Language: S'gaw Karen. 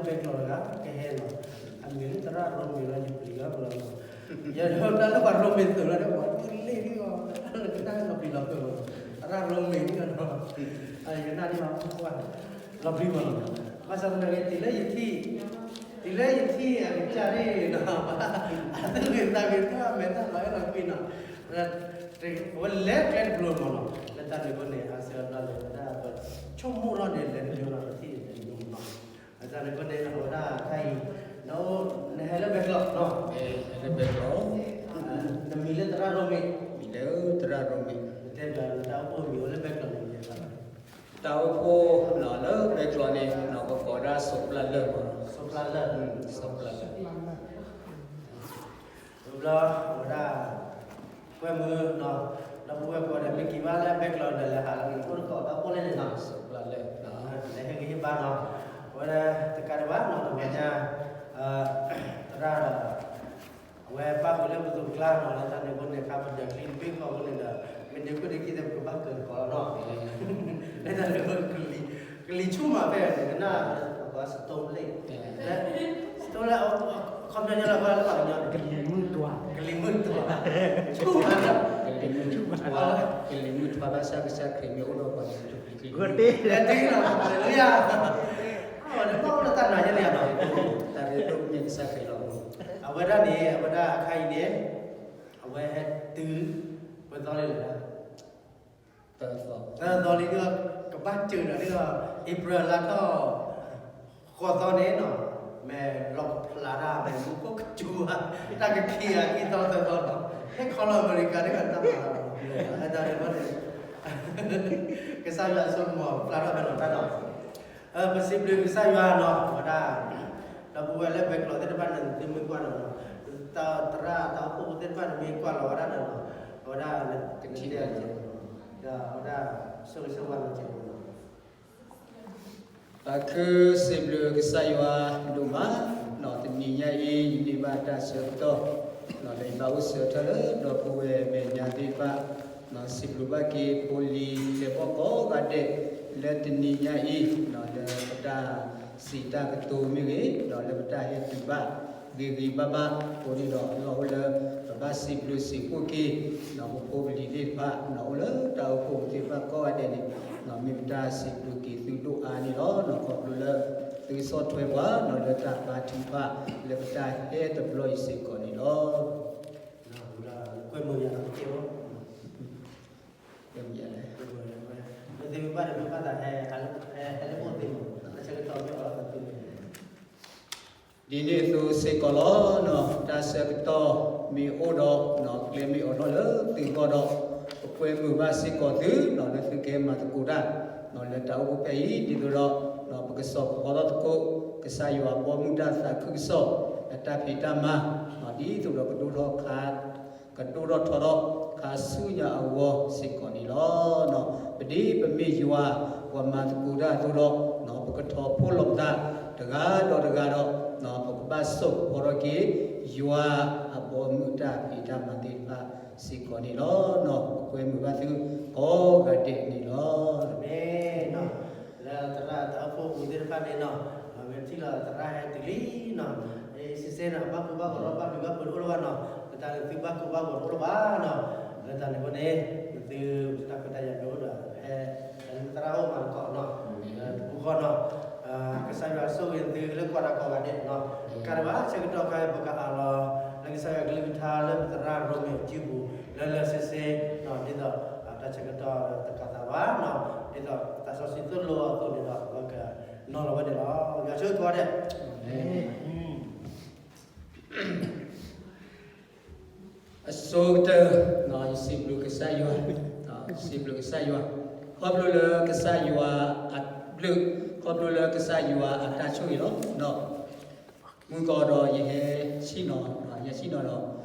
ဘဲကျီးတဂၤ ကဟဲလီၤ, အမံၤလၢသရၣ်ရိမ့ၤလီၤ ယပျံၤလီၤလီၤ, ယတၢ်လၢပှၤရိမ့ၤသုးလီၤဒီး ပှၤဒုးလ့ၣ်ဒ်အီၤ လၢကနၣ်လီၤပျံၤလီၤဖုးမးလီၤ, သရၣ်ရိမ့ၤဒ်အီၤလီၤ, ယကနၣ်ဒ်မး လီၤပျံၤမးလီၤ, ဘၣ်ဆၣ်သနာ်က့ တုၤလၢယထံၣ် တုၤလၢယထံၣ်အကစၢ်န့ၣ်နီၤ အသူၣ်ဂ့ၤသးဂ့ၤ တၢ်မဲာ်တၢ်လီၤအဲၣ်လီၤကွံနီၤ, အဝဲလဲၤကျဲတဘျီမးနီၤ, လၢတၢ်န့ၣ်အဃိန့ၣ် အါစုအါဘျီန့ၣ် ဝဲဒၣ်ပဆိကမိၣ်ထီၣ်န့ၣ် လဲၤတဘျီနီၤ ပထံၣ်န့ၣ်တဘျီမးနီၤ, လၢတၢ်န့ၣ်အဃိန့ၣ် အဝဲဒၣ်ခဲအံၤ နအိၣ် နဟဲလၢဘဲကျီးနီၤ, ဟဲလၢဘဲကျီး, နမံၤလၢသရၣ်ရိမ့ၤ, မံၤလၢသရၣ်ရိမ့ၤ, နတဲဘၣ်နတၢ်အိၣ်ဖှိၣ်မံၤအိၣ်လၢဘဲကျီးန့ၣ် တၢ်အိၣ်ဖှိၣ်နီၤ လၢဘဲကျီးန့ၣ် ပကိးဒၣ်စီၤပျၢ်လၢၢ်မး, စီၤပျၢ်လၢၢ်, စီၤပျၢ်လၢၢ်, တဘျီ အဝဲဒၣ် ကွဲမုာ်နီၤ, ဒီပုၢ်ဝဲၢ်ကိးဂၤဒဲး မ့ၢ်က့ၤဘၣ်လၢဘဲကျီးဒီး လဲၤဟးလၢနအိၣ်တကိး တၢ်အိၣ်ဖှိၣ်လဲၣ်န့ၣ်နီၤ, စီၤပျၢ်လၢၢ်, လဲၤဟ့ၣ်ဂံၢ်ဟ့ၣ်ဘါနီၤ, အဝဲဒၣ်တကးဒံးဘၣ်နီၤ တဂီၤညါ သရၣ်ဒီး အဝဲပၣ်ဃုာ်လၢပသိးပကျါနီၤ, လၢတၢ်န့ၣ်အဃိန့ၣ် ခါပဒၢးချံတဘ့ၣ်ဃီအဃိန့ၣ်ဒီး မ့ၢ်ဒ့ခိၣ်ဒ့ခံသ့ၣ် ပကဘၣ်ကၢၤတကိးလီၤနီၤ, လၢတၢ်န့ၣ်အဃိ ကလံၤဆူၣ်မးဖဲန့ၣ် ကနၣ် အဝဲ stone lake, stone lake အခီပညီလၢ ပှၤလၢပှၤကညီန့ၣ် ကလံၤမုၢ်တွၤ, ကလံၤမုၢ်တွၤ, ဆူၣ်မး, ကလံၤမုၢ်တွၤ, ကလံၤမုၢ်တွၤဘၣ်ဆၣ် ကစၢ်ခရံာ်မ့ၢ်အိၣ်ဒီးပှၤန့ၣ် ကလံၤမုၢ်တွၤ, လၢတ့ၢ်နီၤ, ဟါလ့လူယၤ, အဝဲန့ၣ်ဘၣ်အိၣ်လၢတၢ်နာ်ယဲန့ၣ်နီၤ, တၢ်ရ့ဒိၣ်မ့ၢ်ကစၢ်ခရံာ်လီၤ, အဝဲဒၣ်န့ၣ် အဝဲဒၣ်အခါအံၤန့ၣ် အဝဲဟဲတုၤ ပသီလံလၢ သၢသီလံဒီး ကဘၣ်စၢၤဒီး April လါထီၣ် ဃိးသီန့ၣ်နီၤ, မ့ၢ်လီၤဖျးတၢ် မ့ၢ်မူခိၣ်ကစူၤဧါ, တၢ်ကခံဂၤခံသီသၢသီနီၤ, ဟဲခီလီၤအမဲရကၤ တၢ်ကတၢၢ်မးလီၤ, အတၢ်န့ၣ်ဘၣ်န့ၣ် ကစၢ်ယွၤဆိကမိၣ်ဖျါထီၣ်ဖဲလီၤတၢ်နီၤ, ပစံးဘျုးကစၢ်ယွၤနီၤ, အဝဲဒၣ် ဒီပုၢ်ဝဲၢ်လၢဘဲကျီးသ့ၣ်တဖၣ်န့ၣ် သုမ့ၢ်ကွၢ်ဒီးနီၤ, တၢ်သရၣ်တၢ်အိၣ်ဖှိၣ်သ့ၣ်တဖၣ်န့ၣ် မ့ၢ်ကွၢ်လီၤဝဲဒၣ်ဒီးနီၤ, အဝဲဒၣ် ကထံၣ် ဒီးအဝဲဒၣ် ဆိၣ်ဂ့ၤဆိၣ်ဝါနီၤစဲးနီၤ, ပၢ်ခုစံးဘျုးကစၢ်ယွၤဒိၣ်မး, တနံၤညါအံၤ ယန့ၢ်ဘၣ်တၢ်ဆၢကတီၢ် လၢယဘၣ်အိၣ်ဆၢထၢၣ်လၢဒီပုၢ်ဝဲၢ်မဲာ်ညါသ့ၣ်တဖၣ်, စံးဘျုးဘၣ်က့ၤဖိလံၤလၢပှၤကိးဂၤဒဲး လၢတနံၤညါအံၤ လၢပတၢ်စံးတၢ်ကတိၤမ့ၢ်ဂ့ၤ, ဒီးလၢပတၢ်ဟဲတုၤဘၣ် ဂ့ၤဂ့ၤဘၣ်ဘၣ်အဃိန့ၣ်ဒီး လီၤအိၣ်လၢ ပဘၣ်စံးဘျုးစံးဖှိၣ်က့ၤ ပဖိပလံၤသ့ၣ်တဖၣ် အိၣ်လၢတၢ်အိၣ်ဖှိၣ်သ့ၣ်တဖၣ်ကိးဂၤဒဲးန့ၣ် မ့ၢ်ပတၢ်စံးဘျုးက့ၤသုဒိၣ်အါန့ၣ်လီၤ. ခီဖျိလၢ သုဆီၣ်ထွဲပှၤ လၢတၢ်ဘါထုကဖၣ် လၢပတၢ်ဟဲတဘျီအံၤစ့ၢ်ကီးန့ၣ်လီၤ. ကွဲမုာ်ယၤလီၤ, ကွဲမုာ်ယၤလီၤ, မ့ၢ်သ့ၣ်မ့ၢ်ဘၣ်ဒီး မ့ၢ်ဘၣ်သးဟဲ ဟဲလၢအိၣ်သ့ၣ်မး တၢ်ဆၢကတီၢ်မ့ၢ်အိၣ်လီၤသးသ့ၣ်န့ၣ် ဒ်န့ၣ်အသိးစ့ၢ်ကီးလီၤ. တၢ်ဆၢကတီၢ်မ့ၢ်အိၣ်ဒီး ကျဲမ့ၢ်အိးထီၣ်လၢသုဂီၢ်ဒီး ပကွဲမုာ်ဘၣ်စ့ၢ်ကီးသု လၢသုကဟဲမၤသကိးတၢ် လၢတၢ်အိၣ်ဖှိၣ်ဖဲအံၤ ဒ်သိးဒီး ပကစိာ်ကဖီထီၣ်သကိး ကစၢ်ယွၤဘီမုၢ်တၢ်သးခုကစီၣ် အတၢ်ဖံးတၢ်မၤ ဒ်သိးဒီးကဒိၣ်ထီၣ်ခါ ကဒိၣ်ထီၣ်ထီထီၣ်ခါဆူညါအဂီၢ်စ့ၢ်ကီးန့ၣ်လီၤ. ပဒ်ပမ့ၢ်ယွၤ ပှၤမၤသကိးတၢ်အသိးဒီး ပကထီၣ်ဖှိၣ်လီၤပသး တဂၤဒီးတဂၤဒီး ပကဘၣ်စိာ်ကဖီထီၣ်က့ၤ ယွၤအဘီအမုၢ်တၢ်ဖံးတၢ်မၤသ့ၣ်တဖၣ်စ့ၢ်ကီးန့ၣ်လီၤ. ပကွဲမုာ်ဘၣ်သုကိးဂၤဒဲးန့ၣ်လီၤ. မ့ၢ်နီၤ လၢသရၣ်တၢ်အိၣ်ဖှိၣ်ပူၤသ့ၣ်တဖၣ်န့ၣ်နီၤ မ့ၢ်ထံၣ်လီၤသရၣ်ဟဲတုၤလံနီၤ စ့စ့နီၤ ဘၣ်ကူဘၣ်ကီးဒီးဘၣ်ဘျုးဘၣ်ဖှိၣ်တအိၣ်လၢၤဘၣ်နီၤ လၢတၢ်န့ၣ်သုဘၣ်ကူဘၣ်ကီးတအိၣ်လၢၤဘၣ်နီၤ လၢတၢ်န့ၣ်အဃိန့ၣ် နသုတၢ်ခွဲးတၢ်ယာ်မ့ၢ်အိၣ်ဒီး ဟဲ လၢသရၣ်အိၣ်မၤသကိးနီၤ တပူၤဃီနီၤ ကစၢ်ယွၤဆိၣ်ဂ့ၤသုလၢကွၢ်တၢ်ကိးဂၤဒဲးနီၤ ကးဒံးဘၣ်ဆၢကတီၢ်ခါအံၤ ပကအးလီၤ လၢကစၢ်ယွၤကလုၢ်ကထါလၢပသရၣ်ရိမ့ၤအစုပူၤ လၢလၢဆ့ဆ့နီၤ ဒ်သိး တၢ်ဆၢကတီၢ်တကးသးဘၣ်နီၤ ဒ်သိးတၢ်စီဆှံသိၣ်လိအသိးန့ၣ်ဒီး ပကနီၤလီၤဝဲန့ၣ်လီၤ ယွၤဆိၣ်ဂ့ၤကိးဂၤဒဲး အဆိကတၢၢ် ယစံးဘျုးကစၢ်ယွၤ စံးဘျုးကစၢ်ယွၤ ခီဖျိလၢကစၢ်ယွၤအဘျုး ခီဖျိလၢကစၢ်ယွၤအတၢ်ဆိၣ်ဂ့ၤလီၤ. မုၢ်ကီးဒီးယဟဲဆ့ၣ်နီၤ ယဟဲဆ့ၣ်နီၤဒီး